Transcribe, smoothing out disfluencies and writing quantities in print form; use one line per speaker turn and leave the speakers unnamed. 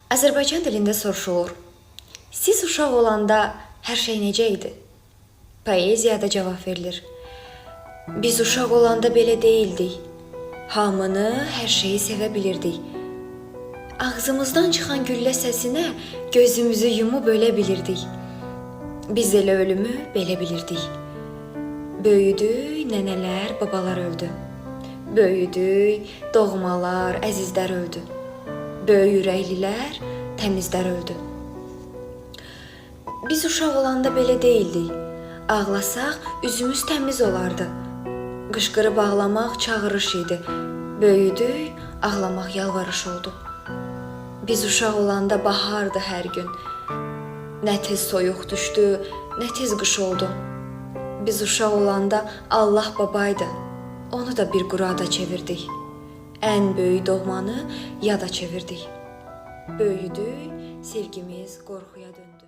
Azərbaycan dilində soruşulur. Siz uşaq olanda hər şey necə idi? Poeziyada cavab verilir. Biz uşaq olanda belə deyildik. Hamını, hər şeyi sevə bilirdik. Ağzımızdan çıxan güllə səsinə gözümüzü yumub ölə bilirdik. Biz elə ölümü belə bilirdik. Böyüdük, nənələr, babalar öldü. Böyüdük, doğmalar, əzizlər öldü. Böyük ürəklilər, təmizlər öldü. Biz uşaq olanda belə deyildik. Ağlasaq üzümüz təmiz olardı. Qışqırıb ağlamaq çağırış idi. Böyüdük, ağlamaq yalvarış oldu. Biz uşaq olanda bahardı hər gün. Nə tez soyuq düşdü, nə tez qış oldu. Biz uşaq olanda Allah babaydı. Onu da bir qurada çevirdik. Ən böyük doğmanı yada çevirdik. Böyüdük, sevgimiz qorxuya döndü.